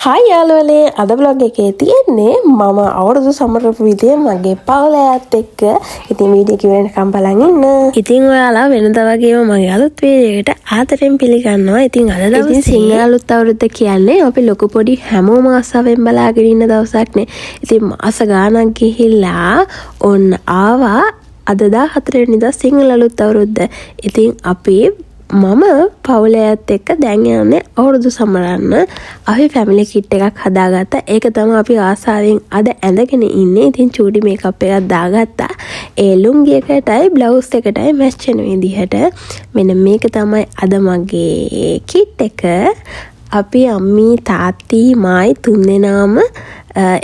Hi යාළුවනේ, අද vlog එකේ තියෙන්නේ මම අවුරුදු සමරපු විදිය මගේ පවුල අයත් එක්ක. ඉතින් වීඩියෝ එක ඉවර වෙනකම් බලන් ඉන්න. ඉතින් ඔයාලා වෙනදා වගේම මගේ අලුත් වීඩියෝ එකට ආදරෙන් පිළිගන්නවා. ඉතින් අද දවසේ සිංහල අලුත් අවුරුද්ද කියන්නේ අපි ලොකු පොඩි හැමෝම ආසාවෙන් බලාගෙන ඉන්න දවසක් නේ. ඉතින් මාස ගාණක් ගිහිල්ලා ඔන්න ආවා අද 14 වෙනිදා සිංහල අලුත් අවුරුද්ද. ඉතින් අපි මම පවුල අයත් එක්ක දැන් යන්නේ අවුරුදු සමරන්න. අපි ෆැමිලි කිට් එකක් හදාගත්තා. ඒක තමයි අපි ආසාවෙන් අද ඇඳගෙන ඉන්නේ. ඉතින් චූටි මේකප් එකක් දාගත්තා. ඒ ලුංගි එකටයි බ්ලවුස් එකටයි මැච් වෙන විදිහට. මෙන්න මේක තමයි අද මගේ කිට් එක. අපි අම්මී තාත්ති මායි තුන්දෙනාම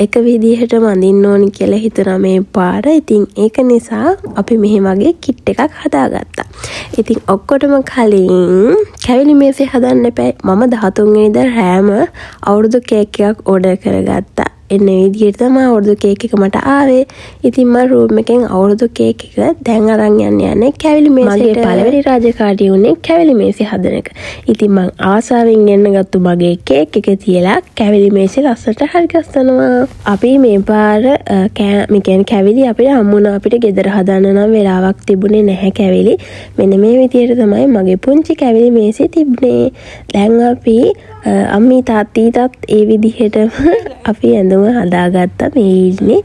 එක විදිහටම අඳින්න ඕනි කියලා හිතුණා මේ පාර. ඉතින් ඒක නිසා අපි මෙහෙම වගේ කිට් එකක් හදාගත්තා. ඉතින් ඔක්කොටම කලින් කැවිලි මේසේ හදන්න එපැයි. මම 13 වෙනිදා රෑම අවුරුදු කේක් එකක් ඕඩර් කරගත්තා. එන්න විදිහට තමයි අවුරුදු කේක් එක මට ආවේ. ඉතින් මම රූම් එකෙන් අවුරුදු කේක් එක දැන් අරන් යන්න යන්නේ කැවිලි මේසෙට. මගේ පළවෙනි රාජකාරිය උනේ කැවිලි මේසෙ හදන එක. ඉතින් මං ආසාවෙන් ගෙන්න ගත්තු මගේ කේක් එක තියලා කැවිලි මේසෙ ලස්සනට හරි ගස්සනවා. අපි මේ පාර මේ කියන්නේ කැවිලි අපිට හම්බුණා. අපිට ගෙදර හදන්න නම් වෙලාවක් තිබුණේ නැහැ කැවිලි. මෙන්න මේ විදිහට තමයි මගේ පුංචි කැවිලි මේසෙ තිබුණේ. දැන් අපි අම්මී තාත්තීටත් ඒ විදිහටම අපි ඇඳුම හදාගත්තා. මේ ඉන්නේ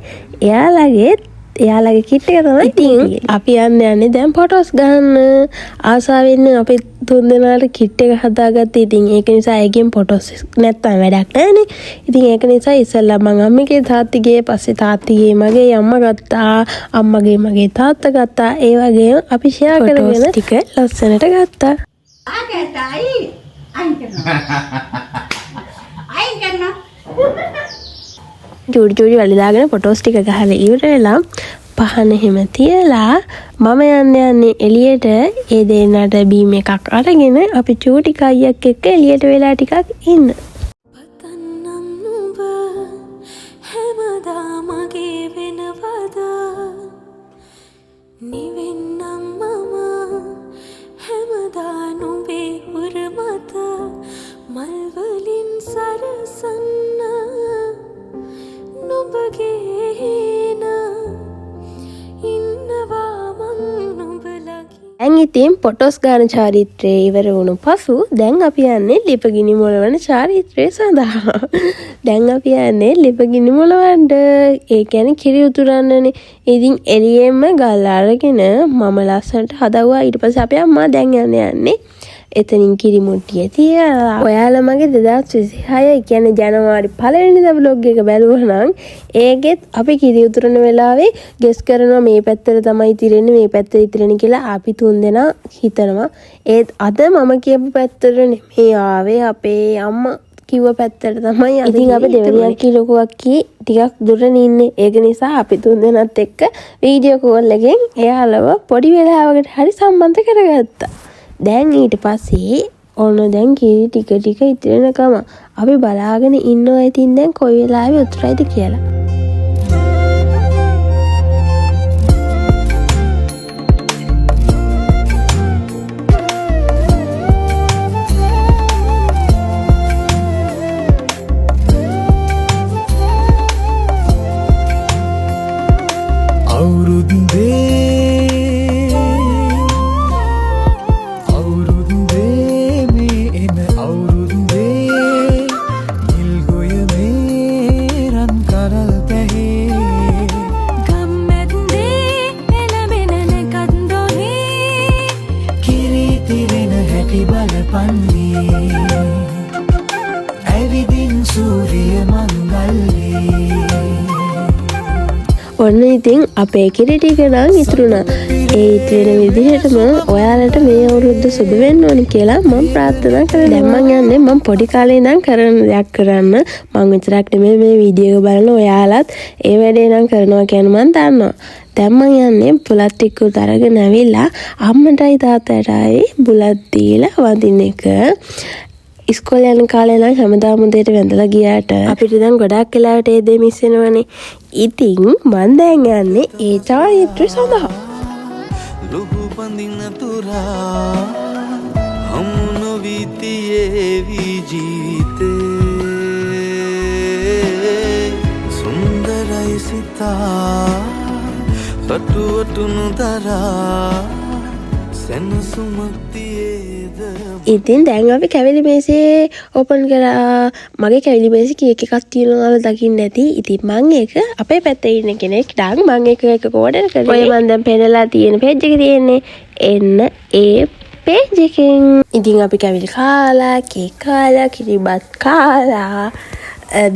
එයාලගේ කිට් එක තමයි. ඉතින් අපි යන්න යන්නේ දැන් ෆොටෝස් ගන්න. ආසාවෙන් අපි තුන් දෙනාට කිට් එක හදාගත්තේ. ඉතින් ඒක නිසා ඒකෙන් ෆොටෝස් නැත්තම් වැඩක් නෑනේ. ඉතින් ඒක නිසා ඉස්සෙල්ලා මං අම්මිගේ තාත්තිගේ, පස්සේ තාත්තිගේ මගේ අම්මා ගත්තා, අම්මගේ මගේ තාත්තා ගත්තා. ඒ වගේම අපි ෂෙයා කරගෙන ටික ලස්සනට ගත්තා. ආකටයි අයින් කරනවා, අයින් කරනවා. චූටි චූටි වැලි දාගෙන ෆොටෝස් ටික ගහලා ඉවර වෙලා පහන එහෙම තියලා මම යන්න යන්නේ එළියට. ඒ දෙන්නට බීම් එකක් අරගෙන අපි චූටි කයියක් එක්ක එළියට වෙලා ටිකක් ඉන්න. පතන්නම් නුඹ හැමදා මගේ වෙනවද, නිවෙන්නම් මම හැමදා නුඹේ උර මත, මල්වලින් සරසන්න නුඹගේ හේන ඉන්නවා මං නුඹ ළඟින්. දැන් ඉතින් ෆොටෝස් ගන්න චාරිත්‍රය ඉවර වුණු පසු දැන් අපි යන්නේ ලිපගිනි මොලවන චාරිත්‍රය සඳහා. දැන් අපි යන්නේ ලිපගිනි මොලවන්න. ඒ කියන්නේ කිරි උතුරන්නනේ. ඉතින් එළියෙන්ම ගල් අරගෙන මම ලස්සනට හදවුවා. ඊට පස්සේ අපේ අම්මා දැන් යන්න යන්නේ එතනින් කිරි මුට්ටිය තියලා. ඔයාලා මගේ 2026, ඒ කියන්නේ ජනවාරි පළවෙනිදා ව්ලොග් එක බැලුවා නම් ඒකෙත් අපි කිරි උතුරන වෙලාවේ ගෙස් කරනවා මේ පැත්තට තමයි ඉතිරෙන්නේ, මේ පැත්තට ඉතිරෙන්නේ කියලා අපි තුන්දෙනා හිතනවා. ඒත් අද මම කියපු පැත්තට නෙමෙයි ආවේ, අපේ අම්මා කිව්ව පැත්තට තමයි අද. ඉතින් අපි දෙවෙනි අක්කි ලොකු අක්කි ටිකක් දුරන ඉන්නේ. ඒක නිසා අපි තුන්දෙනාත් එක්ක වීඩියෝ කෝල් එකෙන් එයාලව පොඩි වෙලාවකට හරි සම්බන්ධ කරගත්තා. දැන් ඊට පස්සේ ඔන්න දැන් කිරි ටික ටික ඉතිරෙනකම අපි බලාගෙන ඉන්නවා. ඉතින් දැන් කොයි වෙලාවෙ උතුරයිද කියලා. අවුරුද්දේ අවුරුද්දේ මේ එන අවුරුද්දේ නිල් ගොයමේ රන් කරල් පැහේ ගම්මැද්දේ එළඹෙන නැකත් දොහේ කිරි තිරෙන හැටි බලපන්නේ ඇවිදින් සූරිය මංගල්ලේ. ඔන්න ඉතින් අපේ කිරි ටික නම් ඉතුරුණා. ඒ ඉතුරු වෙන විදිහටම ඔයාලට මේ අවුරුද්ද සුබ වෙන්න ඕනි කියලා මම ප්‍රාර්ථනා කරනවා. දැන් මං යන්නේ මං පොඩි කාලේ ඉඳන් කරන දෙයක් කරන්න. මං විතරක් නෙමෙයි, මේ වීඩියෝ එක බලන ඔයාලත් ඒ වැඩේ නම් කරනවා කියන මං දන්නවා. දැන් මං යන්නේ බුලත් ටිකකුත් අරගෙන ඇවිල්ලා අම්මටයි තාත්තටයි බුලත් දීලා වඳින එක. ඉස්කෝලේ යන කාලේ නම් හැමදාම උදේට වැඳලා ගියාට අපිට දැන් ගොඩාක් වෙලාවට ඒ දේ මිස් වෙනවනේ. ඉතින් මං දැන් යන්නේ ඒ චාරිත්‍රය සඳහා. ලුහු බඳින තුරා හමු නොවී තියේවි ජීවිතේ. සිතා රටුවටුනු දරා සැනසුමක් තියේද? ඉතින් දැන් අපි කැවිලි මේසේ ඕපන් කරා. මගේ කැවිලි මේසේ කේක් එකක් තියෙනවා ඔයාලා දකින්න ඇති. ඉතින් මං ඒක අපේ පැත්තේ ඉන්න කෙනෙක් නම් මං ඒක එක ඕඩර් කරේ. ඔය මං දැන් පෙන්නලා තියෙන පේජ් එකේ තියෙන්නේ. එන්න ඒ පේජ් එකෙන්. ඉතින් අපි කැවිලි කාලා, කේක් කාලා, කිරිබත් කාලා,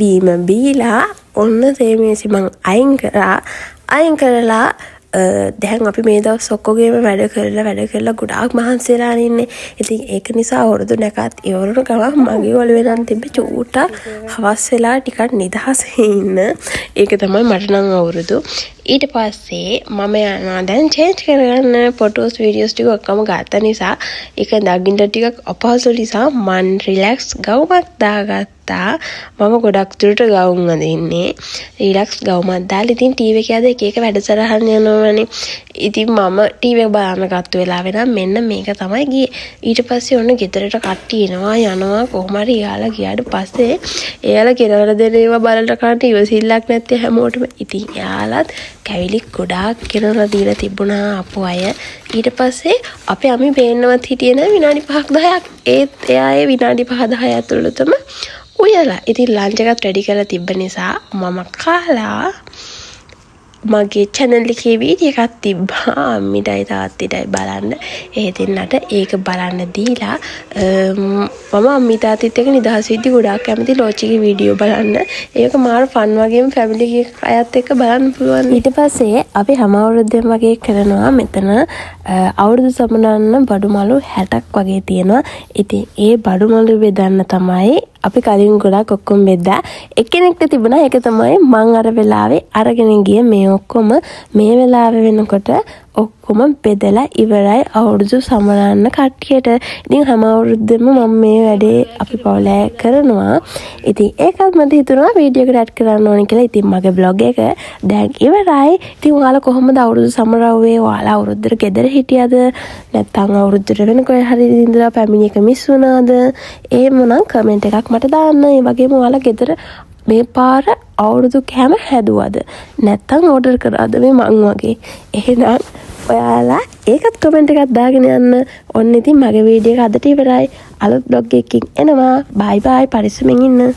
බීම බීලා ඔන්න තේ මේසෙ මං අයින් කරා. අයින් කරලා දැන් අපි මේ දවස් ඔක්කොගේම වැඩ කරලා වැඩ කරලා ගොඩාක් මහන්සි වෙලා ඉන්නේ. ඉතින් ඒක නිසා අවුරුදු නැකත් ඉවර වුණ ගමන් මගේ ඔළුවේ නම් තිබ්බේ චූට්ටක් හවස් වෙලා ටිකක් නිදහසේ ඉන්න. ඒක තමයි මට නම් අවුරුදු. ඊට පස්සේ මම යනවා දැන් චේන්ජ් කරගන්න. ෆොටෝස් වීඩියෝස් ටික ඔක්කොම ගත්ත නිසා ඒක දකින්න ටිකක් අපහසු නිසා මං රිලැක්ස් ගවුමක් දාගත්තා. මම ගොඩක් දුරට ගවුම් අඳින්නේ. රිලැක්ස් ගවුමක් දාලා ඉතින් ටීවී එකේ අද එක එක වැඩසටහන් යනවනේ. ඉතින් මම ටීවී එක බලන්න ගත්ත වෙලාවේ නම් මෙන්න මේක තමයි ගියේ. ඊට පස්සේ ඔන්න ගෙදරට කට්ටිය එනවා යනවා. කොහොම හරි එයාලා ගියාට පස්සේ එයාලා ගෙනල්ලා දෙන ඒවා බලන කන්ට ඉවසිල්ලක් නැත්තේ හැමෝටම. ඉතින් එයාලත් කැවිලි ගොඩාක් ගෙනල්ලා දීලා තිබුණා ආපු අය. ඊට පස්සේ අපේ අම්මි පේන්නවත් හිටියේ නෑ විනාඩි 5ක් 10ක්. ඒත් එයා ඒ විනාඩි 5 10 ඇතුළතම උයලා. ඉතින් ලන්ච් එකත් රෙඩි කරලා තිබ්බ නිසා මම කාලා මගේ චැනල් එකේ වීඩියෝ එකක් තිබ්බා අම්මිටයි තාත්තිටයි බලන්න. ඒ දෙන්නට ඒක බලන්න දීලා මම අම්මි තාත්තිත් එක්ක නිදහස් වෙද්දි ගොඩාක් කැමති ලෝච් එකේ වීඩියෝ බලන්න. ඒක මාර ෆන් වගේම ෆැමිලි එකේ අයත් එක්ක බලන්න පුළුවන්. ඊට පස්සේ අපි හැම අවුරුද්දෙම වගේ කරනවා මෙතන අවුරුදු සමරන්න බඩු මලු 60ක් වගේ තියෙනවා. ඉතින් ඒ බඩු මලු බෙදන්න තමයි අපි කලින් ගොඩක් ඔක්කොම බෙද්දා. එක්කෙනෙක්ට තිබුණා. ඒක තමයි මං අර වෙලාවේ අරගෙන ගිය මේ ඔක්කොම මේ වෙලාවේ වෙනකොට ඔක්කොම බෙදලා ඉවරයි අවුරුදු සමරන්න කට්ටියට. ඉතින් හැම අවුරුද්දෙම මම මේ වැඩේ අපි පවුලේ කරනවා. ඉතින් ඒකත් මට හිතුණා වීඩියෝ එකට ඇඩ් කරන්න ඕනේ කියලා. ඉතින් මගේ බ්ලොග් එක දැන් ඉවරයි. ඉතින් ඔයාලා කොහොමද අවුරුදු සමරව්වේ? ඔයාලා අවුරුද්දට ගෙදර හිටියද? නැත්නම් අවුරුද්දට වෙන කොහේ හරි ඉඳලා ෆැමිලි එක මිස් වුණාද? එහෙම නම් කමෙන්ට් එකක් මට දාන්න. ඒ වගේම ඔයාලා ගෙදර මේ පාර අවුරුදු කෑම හැදුවද? නැත්නම් ඕඩර් කරාද මේ මං වගේ? එහෙනම් ඔයාලා ඒකත් කමෙන්ට් එකක් දාගෙන යන්න. ඔන්න ඉතින් මගේ වීඩියෝ එක අදට ඉවරයි. අලුත් බ්ලොග් එකකින් එනවා. බයි බයි. පරිස්සමෙන් ඉන්න.